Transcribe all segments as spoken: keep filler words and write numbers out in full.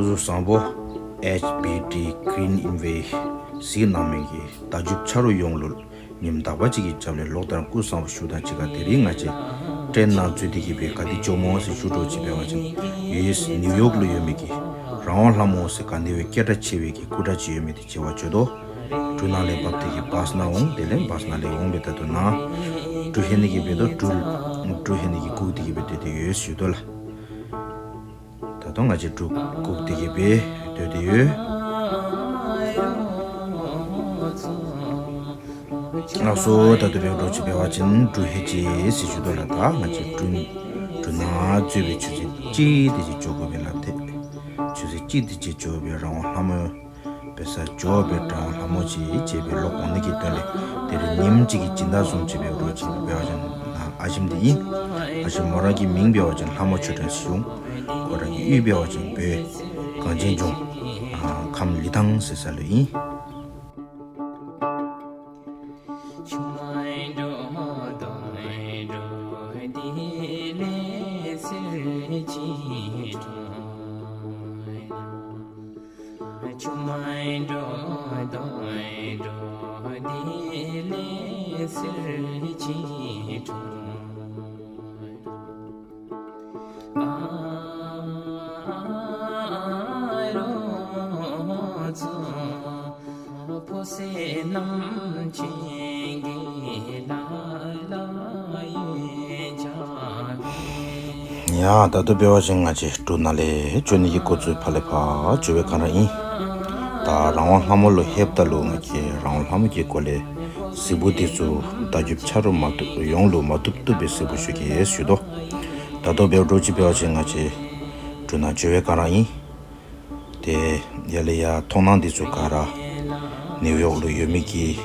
སྐུ་གཟུགས་བཟང་པོ། ཨེཆ་བི་ཌི་Green Envy གཟིགས་གནང་མཁན་གྱི་བརྡ་བརྒྱུད་ཆ་རོགས་ཡོངས་ལ་ཉིན་དག་པ་གཅིག་གི་རྒྱབ་ནས་ལོག་སྟེ་སྐུ་གཟུགས་བཟང་པོ་ཞུ་དང་གཅིག་ཁར། དེ་རིང་ང་བཅས་ཊེན་ནང་འཛུལ་ཏེ་གི་བས་ག་དེ་འཇོག་མོ་ཟེར་ཞུ་འགྲོ་ཅིག་འབད་བ་ཅིན། ཡུ་ཨེསི་ནིའུ་ཡོག་ལུ་ཡོད་མི་གི་རང་དབང་ལྷ་མོ་ཟེར་ག་ནི་བའི་སྐད་གྲགས་ཆེ་བའི་གི་སྐུ་འདྲ་ཅིག་ཡོད་མི་དེ་མཇལ་བར་འགྱོ་དོ། གྲུ་ནང་ལས་བབས་ཏེ་གི་བཱས་ནང་འོང་། དེ་ལས་བཱས་ནང་ལས་འོང་བའི་ད་དོ་ན་གྲུ་ཧེ་ནི་གི་བས་དོ། གྲུ་གྲུ་ཧེ་ནི་གི་སྒུག་སྟེ་གི་བས་དེ་དེ་ཡོད་ཞུ་དོ་ལགས། ད་དུང་ང་བཅས་གྲུ་སྒུག་སྟེ་གི་བས་སྡོད་དེ་ཡོད། ལགས་སོ། ད་དུང་འབད་འགྲོ་ཅིག་འབད་བ་ཅིན་གྲུ་ཧེ་ཅི་ཟེར་ཞུ་དོ་ལགས། ད་ང་བཅས་གྲུ་གྲུ་ནང་འཛུལ་བའི་ཆུ་ཚོད་གཅིག་དེ་ཅིག་འགྱོ་དགོ་པས་ལགས། ཏེ་ཆུ་ཚོད་གཅིག་དེ་ཅིག་འགྱོ་བས་རང་དབང་ལྷ་མོ་འབད་ས་འགྱོ་བས་རང་དབང་ལྷ་མོ་ཅིག་མཇལ་བའི་ལོག་འོང་ནི་གི་དོན་ལས། དེ་རིང་ཉིནམ་གཅིག་གི་སྦྱིན་བདག་བཟུམ་ཅིག་འབད་འགྲོ་ཅིག་འབད་བ་ཅིན་ཨ་ཞིམ་དེ་ཨིན། ཨ་ཞིམ་མོ་རང་གི་མིང་འབད་བ་ཅིན་ལྷ་མོ་ཆོས་སྒྲོན་ཟེར་ཞུ་འོང་། ཁོ་རང་གི་གཡུས་འབད་བ་ཅིན་བོད་གངས་ཅན་ལྗོངས་ཨ་ཁམས་ལི་ཐང་ཟེར་ས་ལུ་ཨིན། ཡ། ད་དུང་འབད་བ་ཅིན་ང་བཅས་གྲུ་ནང་ལས་འགྱོ་ནི་གི་འགོ་བཙུགས་ཕར་ལས་ཕར་འགྱོ་བའི་སྒང་ར་ཨིན། ད་རང་དབང་ལྷ་མོ་ལུ་ལྷོདཔ་ད་ལུ་ང་བཅས་རང་དབང་ལྷ་མོ་གི་སྐོར་ལས་གཟིགས་འབུལ་དེ་ཚུ་བརྡ་བརྒྱུད་ཆ་རོགས་མ་ཐུབ་ཡོངས་ལུ་མ་ཐུབ་ཐུབ་པའི་གཟིགས་འབུལ་ཞུ་གེ་ཞུ་དོ། ད་དུང་འབད་འགྲོ་ཅིག་འབད་བ་ཅིན་ང་བཅས་གྲུ་ནང་འགྱོ་བའི་སྒང་ར་ཨིན། ཏེ་ཡར་ལས་ཡར་མཐོང་སྣང་འདི་ཚུ་ག་ར་ནིའུ་ཡོག་ལུ་ཡོད་མི་གི་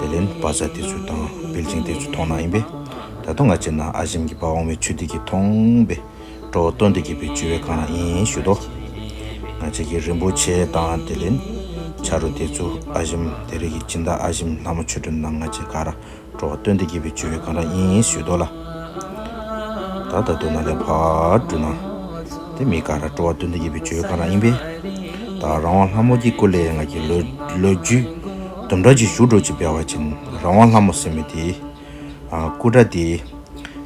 དེ་ལས་བ་ཛར་འདི་ཚུ་དང་བིལ་ཌིང་འདི་ཚུ་མཐོང་སྣང་ཨིན་པས། ད་དུང་ང་བཅས་ནཱ་ཨ་ཞིམ་གྱིས་འབག་འོང་བའི་ཆུ་འདི་གིས་འཐུང་སྦེ་སྤྲོ་བ་བཏོན་ཏེ་གི་སྦེ་འགྱོ་བའི་སྒང་ར་ཨིན་ཞུ་དོ། ང་བཅས་ཀྱི་རིན་པོ་ཆེ་དང་དེ་ལས་ཆ་རོགས་འདི་ཚུ་ཨ་ཞིམ་དེ་རིང་གི་སྦྱིན་བདག་ཨ་ཞིམ་ལྷ་མོ་ཆོས་སྒྲོན་དང་ང་བཅས་ག་ར་སྤྲོ་བ་བཏོན་ཏེ་གི་སྦེ་འགྱོ་བའི་སྒང་ར་ཨིན་ཞུ་དོ་ལགས། ད་ད་ལྟོ་ནཱ་ལས་ཕར་འགྲོ་ན་ཏེ་མི་ག་ར་སྤྲོ་བ་བཏོན་ཏེ་གི་སྦེ་འགྱོ་བའི་སྒང་ར་ཨིན་པས། ད་རང་དབང་ལྷ་མོ་གི་སྐོར་ལས་ང་གིས་ལོ་ལོ་རྒྱུས་དུམ་གྲ་ཅིག་ཞུ་འགྲོ་ཅིག་འབད་བ་ཅིན། རང་དབང་ལྷ་མོ་ཟེར་མི་དེ་ཨ་སྐུ་འདྲ་དེ་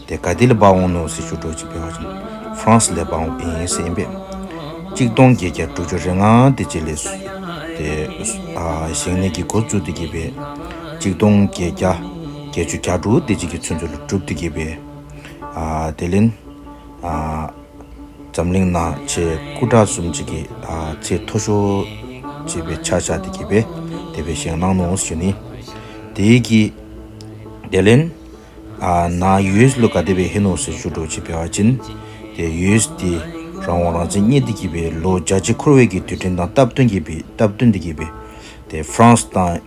ཏེ་ག་ཏེ་ལས་འབག་འོང་ནུག་ཟེར་ཞུ་འགྲོ་ཅིག་འབད་བ་ཅིན་ཧྥ་རན་སི་ལས་འབག་འོང་ཨིན་ཟེར་ཨིན་པས། གཅིག་སྟོང་བརྒྱད་བརྒྱ་དྲུག་ཅུ་རེ་ལྔ་དེ་ཅིག་ལས་སུ་ཏེ་ཨ་བཞེངས་ནི་གི་འགོ་བཙུགས་ཏེ་གི་སྦེ་གཅིག་སྟོང་བརྒྱད་བརྒྱ་བརྒྱད་ཅུ་གྱ་དྲུག་དེ་ཅིག་གི་ཚུན་ཚོད་ལུ་གྲུབ་སྟེ་གི་སྦེ་ཨ་དེ་ལས་ཨ་འཛམ་གླིང་ནང་ཆེ་སྐུ་འདྲ་བཟུམ་ཅིག་གི་ཨ་ཚད་མཐོ་ཤོས་ཅིག་སྦེ་ཆགས་ཆགས་ཏེ་གི་སྦེ་དེ་སྦེ་བཞེངས་གནང་ནུག་ཟེར་ཞུ་ནི། དེ་གི་དེ་ལས་ཨ་ནཱ་ཡུ་ཨེསི་ལུ་ག་དེ་སྦེ་ལྷོད་ནུག་ཟེར་ཞུ་འགྲོ་ཅིག་འབད་བ་ཅིན། ཏེ་ཡུ་ཨེསི་དེ་རང་དབང་རང་བཙན་རྙེད་དེ་གི་སྦེ་ལོ་བརྒྱ་ཅིག་འཁོར་བའི་གི་དུས་དྲན་དང་སྟབས་བསྟུན་གི་སྦེ་སྟབས་བསྟུན་ཏེ་གི་སྦེ་ཏེ་ཧྥ་རན་སི་དང་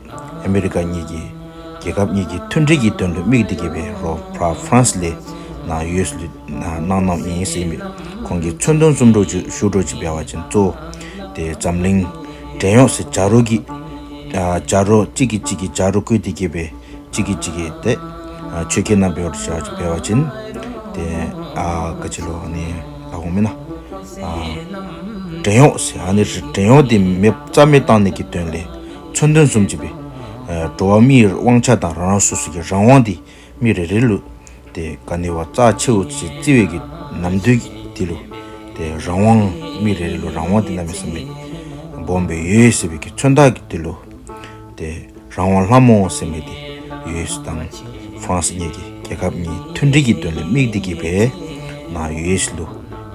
ཨ་མི་རི་ཀ་གཉིས་ཀྱི་རྒྱལ་ཁབ་གཉིས་ཀྱི་མཐུན་སྒྲིལ་གྱི་དོན་ལུ་དམིགས་ཏེ་གི་སྦེ་རོགས་ཕར་ཧྥ་རན་སི་ལས་ནཱ་ཡུ་ཨེསི་ལུ་ནཱ་གནང་གནངམ་ཨིན་ཟེར་ཨིན་པས། ཁོང་གི་མཚོན་དོན་བཟུམ་འགྲོ་ཅིག་ཞུ་འགྲོ་ཅིག་འབད་བ་ཅིན་གཙོ་བོ་ཏེ་འཛམ་གླིང་བྲན་གཡོག་ཟེར་བྱ་རོག་གི་ཨ་བྱ་རོག་གཅིག་གིས་གཅིག་གི་བྱ་རོག་བརྐུས་ཏེ་གི་སྦེ་གཅིག་གིས་གཅིག་གི་ཏེ་ཨ་ཆོས་ཁས་ནང་འབད་བར་བྱ་བ་ཅིག་འབད་བ་ཅིན་ཏེ་ཨ་ག་ཅི་ལོ་ཨ་ནི་ལ་འོང་མེན་ན་ཨ་བྲན་གཡོག་ཟེར་ཨ་ནི་བྲན་གཡོག་དེ་མེདཔ་རྩ་མེད་བཏང་ནི་གི་དོན་ལས་མཚོན་དོན་བཟུམ་ཅིག་སྦེ་ཨ་འགྲོ་བ་མིའི་དབང་ཆ་དང་རང་རང་སོ་སོ་གི་རང་དབང་དེ་མི་རེ་རེ་ལུ་ཏེ་ག་ནི་བ་རྩ་ཆེཝ་ཅིག་བརྩི་བའི་གི་ནམ་དུས་ཀྱི་དེ་ལུ་ཏེ་རང་དབང་མི་རེ་རེ་ལུ་རང་དབང་དེ་གནམ་མེད་ས་མེད་སྦོམ་སྦེ་ཡོད་ཟེར་བའི་གི་མཚོན་རྟགས་ཀྱི་དེ་ལུ་ཏེ་རང་དབང་ལྷ་མོ་ཟེར་མི་དེ་ཡུ་ཨེསི་དང་ཧྥ་རན་སི་གཉིས་ཀྱི་རྒྱལ་ཁབ་གཉིས་མཐུན་སྒྲིལ་གྱི་དོན་ལས་དམིགས་ཏེ་གི་སྦེ་ནཱ་ཡུ་ཨེསི་ལུ་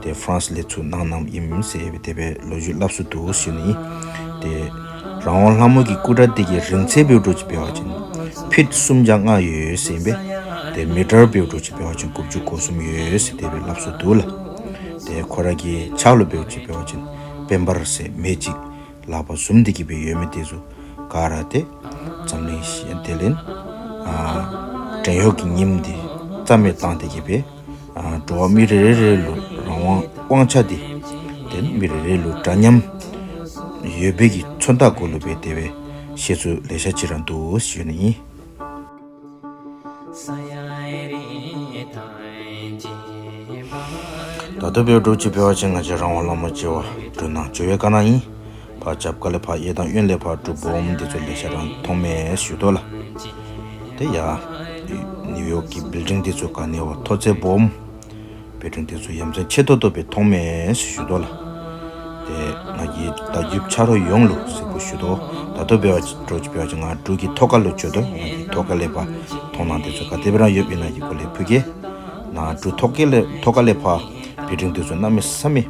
ཏེ་ཧྥ་རན་སི་ལས་ཚུར་གནང་གནངམ་ཨིན་ཟེར་སྦེ་དེ་སྦེ་ལོ་རྒྱུས་སླབ་སྲོལ་འདུག་ཟེར་ཞུ་ནི། ཏེ་རང་དབང་ལྷ་མོ་གི་སྐུ་འདྲ་དེ་གི་རིང་ཚད་འབདཝ་འགྲོ་ཅིག་འབད་བ་ཅིན་ཕིཊ་སུམ་བརྒྱ་ལྔ་ཡོད་ཟེར་ཨིན་པས། ཏེ་མི་ཊར་འབདཝ་འགྲོ་ཅིག་འབད་བ་ཅིན་དགུ་བཅུ་གོ་གསུམ་ཡོད་ཟེར་དེ་སྦེ་སླབ་སྲོལ་འདུག་ལགས། ཏེ་ཁོ་ར་གི་ཕྱག་ལུ་འབདཝ་ཅིག་འབད་བ་ཅིན་པེན་པར་ཟེར་མེ་ཅིག་ལག་པར་བཟུང་སྟེ་གི་སྦེ་ཡོད་མི་དེ་ཚུ་ག་ར་ཏེ་འཛམ་གླིང་ཤེས་དེ་ལས་ཨ་བྲན་གཡོག་གི་ཉིནམ་དེ་རྩ་མེད་བཏང་སྟེ་གི་སྦེ་ཨ་འགྲོ་བ་མི་རེ་རེ་རེ་ལུ་རང་དབང་དབང་ཆ་དེ་ཏེ་མི་རེ་རེ་ལུ་འདྲ་མཉམ་ཡོད་པའི་གི་མཚོན་རྟགས་གུ་ལུ་སྦེ་དེ་སྦེ་བཤད་ཚུལ་ལེ་ཤ་ཅིག་ར་འདུག་ཟེར་ཞུ་ནི་ཨིན། ད་ ད་ལྟ་བའི་འགྲོ་ཅི་འབད་བ་ཅིན་ང་བཅས་རང་དབང་བླ་མ་བཅས་པ་འགྲོ་ནང་འགྲོ་བའི་ག་རང་ཡིན། ཕར་རྒྱབ་ཁ་ལས་ཕར་གཡས་དང་གཡོན་ལས་ཕར་འབྲུ་སྦོམ་འདི་ཚོ་ལེ་ཤ་རང་མཐོང་མེད་ཞུ་དོ་ལ། དེ་ཡ། ནིའུ་ཡོག་གི་བིལ་ཌིང་འདི་ཚོ་ག་ནས་བ་མཐོ་ཚད་སྦོམ། བིལ་ཌིང་འདི་ཚོ་ཡ་མཚན་ཆེ་ཏོག་ཏོ་བའི་མཐོང་མེད་ཞུ་དོ་ལ། དེ་ང་གི་ད་རྒྱུ་ཆ་རོགས་ཡོངས་ལུ་གཟིགས་པོ་ཞུ་དོ། ད་ལྟ་བའི་འགྲོ་ཅི་འབད་བ་ཅིན་ང་འབྲུ་གི་ཐོག་ཁ་ལུ་འགྲོ་དོ། ང་གི་ཐོག་ཁ་ལས་ཕར་མཐོང་སྣང་འདི་ཚོ་ག་དེ་སྦེ་རང་ཡོད་པའི་ན་གི་སྐོར་ལས་ཕུལ་གེ། ནང་འབྲུ་ཐོག་ཁ་ལས་ཐོག་ཁ་ལས་ཕར་བིལ་ཌིང་འདི་ཚོ་གནམ་མེད་ས་མེད་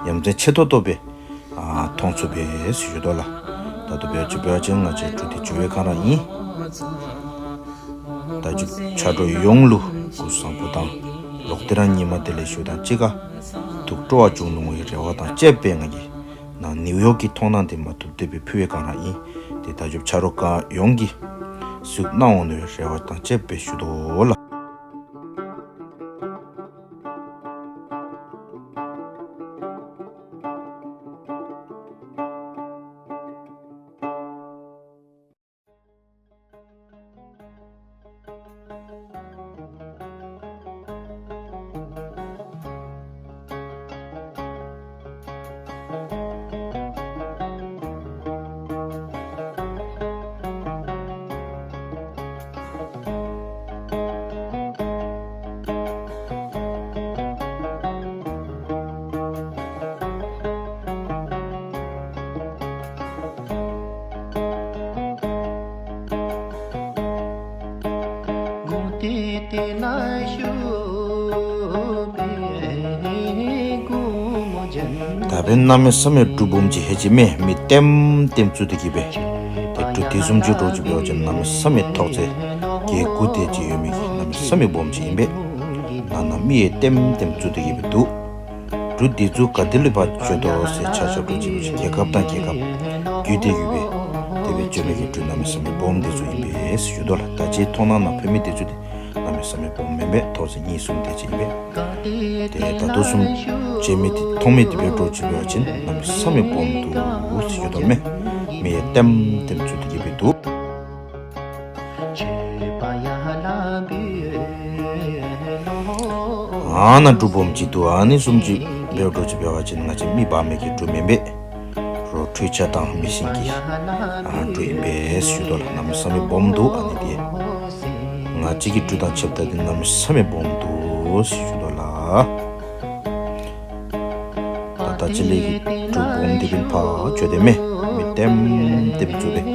ཡ་མཚན་ཆེ་ཏོག་ཏོ་བའི་ཨ་མཐོང་ཚུལ་བས་ཞུ་དོ་ལ། ད་ལྟ་བའི་འགྲོ་ཅི་འབད་བ་ཅིན་ང་བཅས་འབྲུ་འདི་འགྲོ་བའི་ག་རང་ཡིན། ད་རྒྱུ་ཆ་རོགས་ཡོངས་ལུ་སྐུ་གཟུགས་བཟང་པོ་དང་ལོག་སྟེ་རང་ཉི་མ་བདེ་ལེགས་ཞུ་དང་གཅིག་ཁར་ཐུགས་སྤྲོ་བ་བྱུང་ནུས་པའི་རེ་བ་དང་བཅས་པའི་ང་གིས་ནང་ནིའུ་ཡོག་གི་མཐོང་སྣང་འདི་མ་ཐུབ་བདེ་བའི་ཕུལ་བའི་ག་རང་ཡིན། དེ་ད་རྒྱུ་ཆ་རོགས་ག་ཡོངས་ཀྱིས་གཟིགས་གནང་འོང་ནུས་པའི་རེ་བ་དང་བཅས་པའི་ཞུ་དོ་ལ། ད་བན་གནམ་མེད་ས་མེད་འབྲུ་སྦོམ་ཅིག་ཧེ་ཅིག་མེད་མི་ལྟེམ་ལྟེམ་བཙུགས་ཏེ་གི་བས། དེ་འབྲུ་དེ་བཟུམ་ཅིག་འགྲོ་ཅི་འབད་བ་ཅིན་གནམ་མེད་ས་མེད་ཐོག་ཚད་བརྒྱད་དགུ་དེ་ཅིག་ཡོད་མི་གི་གནམ་མེད་ས་མེད་སྦོམ་ཅིག་ཨིན་པས། ནང་ན་མི་ཡང་ལྟེམ་ལྟེམ་བཙུགས་ཏེ་གི་བས་འདུག་འབྲུ་འདི་ཚུ་ག་དེ་ལུ་ཕར་འགྱོ་དོ་ཟེར་ཆ་བཞག་འགྲོ་ཅི་འབད་བ་ཅིན་རྒྱལ་ཁབ་དང་རྒྱལ་ཁབ་བརྒྱུད་དེ་གི་བས། དེ་བས་འགྱོ་མི་གི་འབྲུ་གནམ་མེད་ས་མེད་སྦོམ་འདི་ཚུ་ཨིན་པས་ཞུ་དོ་ལ། ད་ཅི་མཐོང་སྣང་ན་ཕུལ་མི་འདི་ཚུ་དེ་གནམ་མེད་ས་མེད་སྦོམ་མེན་པས། ཐོག་ཚད་གཉིས་གསུམ་དེ་ཅིག་ཨིན་པས། དེ་ད་དུང་གསུམ་བྱེད་མི་དེ་མཐོང་མི་དེ་བས་འགྲོ་ཅི་འབད་བ་ཅིན་གནམ་མེད་ས་མེད་སྦོམ་འདུག་ཞུ་དོ་མེ། མི་ཡང་ལྟེམ་ལྟེམ་བཙུགས་ཏེ་གི་བས་འདུག་ཨ་ན་འབྲུ་སྦོམ་ཅིག་འདུག་ཨ་ནི་གསུམ་ཅིག་འབད་འགྲོ་ཅི་འབད་བ་ཅིན་ང་བཅས་མི་འབག་མི་གི་འབྲུ་མེན་པས། རོ་ཁྲུས་ཆ་དང་མེ་ཤིང་གི་ཨ་འབྲུ་ཨིན་པས་ཞུ་དོ་ལ། གནམ་མེད་ས་མེད་སྦོམ་འདུག་ཨ་ནི་དེ། ང་བཅས་ཀྱི་འབྲུ་དང་ཕྱདཔ་ད་དེ་གནམ་མེད་ས་མེད་སྦོམ་འདུག་ཞུ་དོ་ལ། ད་ལྟ་ཅི་ལས་ཀྱི་འབྲུ་སྦོམ་འདི་བིན་ཕར་འགྱོ་དེ་མེ། མི་ལྟེམ་ལྟེམ་བཙུགས་པས།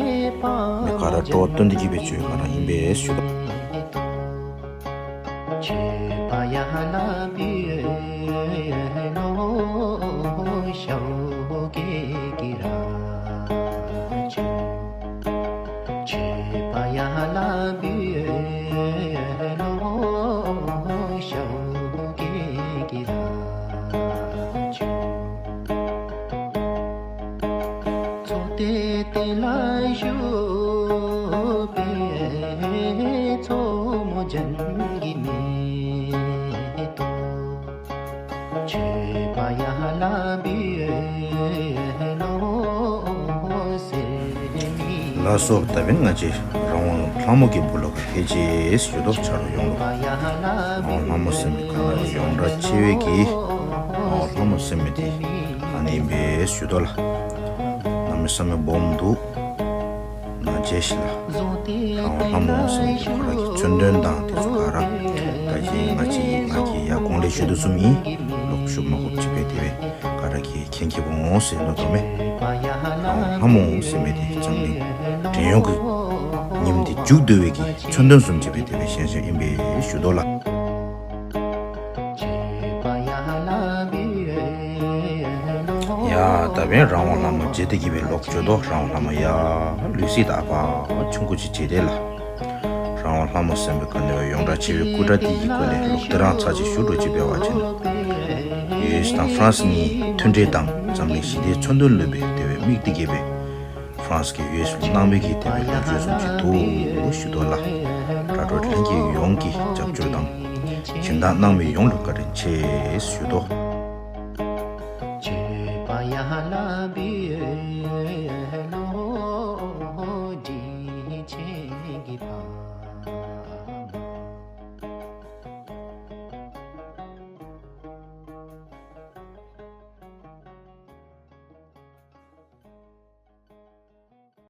མི་ག་ར་སྤྲོ་བ་སྟོན་ཏེ་གི་བས་འགྱོ་ག་རང་ཨིན་པས་ཞུ་དོ། ལགས་སོ། ད་བན་ང་བཅས་རང་དབང་ལྷ་མོ་གི་བུ་ལོག་ཕལ་ཆེར་ཞུ་དོ་ཆ་རོགས་ཡོངས་ལུ། རང་དབང་ལྷ་མོ་ཟེར་མི་ག་ན་ཡོངས་གྲགས་ཆེ་བའི་གི་རང་དབང་ལྷ་མོ་ཟེར་མི་དེ་ཨ་ནི་ཨིན་པས་ཞུ་དོ་ལ། གནམ་མེད་ས་མེད་སྦོམ་འདུག་ན་རྗེས་ཤིག་ལ། རང་དབང་ལྷ་མོ་ཟེར་མི་དེ་ཁོ་ར་གི་མཚོན་དོན་དང་དེ་ཚུ་ག་ར། ད་གིན་ང་བཅས་ང་གིས་ཡར་གོང་ལས་ཞུ་དོ་བཟུམ་ཨིན། ལོག་ཞུ་མ་དགོཔ་ཅིག་སྦེ་དེ་བས་ག་ར་གིས་མཁྱེན་མཁྱེནམ་འོང་ཟེར་མནོ་དོ་མེ། རང་དབང་ལྷ་མོ་ཟེར་མི་དེ་འཛམ་གླིང་བྲན་གཡོག་གི་ཉིམ་དེ་མཇུག་བསྡུ་བའི་གི་མཚོན་དོན་བཟུམ་ཅིག་སྦེ་དེ་བས་ཤེས་བཞིན་ཨིན་པས་ཞུ་དོ་ལ། ཡ་ད་བན་རང་དབང་ལྷ་མོ་མཇལ་ཏེ་གི་བས་ལོག་འགྱོ་དོ། རང་དབང་ལྷ་མོ་ཡ་ལུས་སྲིད་ད་ཕར་ཆུང་ཀུ་ཅིག་བྱས་ཏེ་ལ། རང་དབང་ལྷ་མོ་ཟེར་མི་ག་ནི་བ་ཡོངས་གྲགས་ཆེ་བའི་སྐུ་འདྲ་དེ་གི་སྐོར་ལས་ལོག་དེ་རང་ཚར་ཅིག་ཞུ་འགྲོ་ཅི་འབད་བ་ཅིན། ཡུ་ཨེས་དང་ཧྥ་རན་སི་གཉིས་མཐུན་འབྲེལ་དང་འཛམ་གླིང་ཞི་བདེའི་མཚོན་དོན་ལུ་སྦེ་དེ་བས་དམིགས་ཏེ་གི་བས། ཧྥ་རན་སི་གིས་ཡུ་ཨེས་ལུ་གནང་བའི་གི་དེ་བས་ལོ་རྒྱུས་བཟུམ་ཅིག་འདུག་ཞུ་དོ་ལ། དྲ་གྲོགས་ལྷན་རྒྱས་ཡོངས་ཀྱི་རྒྱབ་སྐྱོར་དང་། སྦྱིན་བདག་གནང་མི་ཡོངས་ལུ་བཀའ་དྲིན་ཆེ་ཞུ་དོ།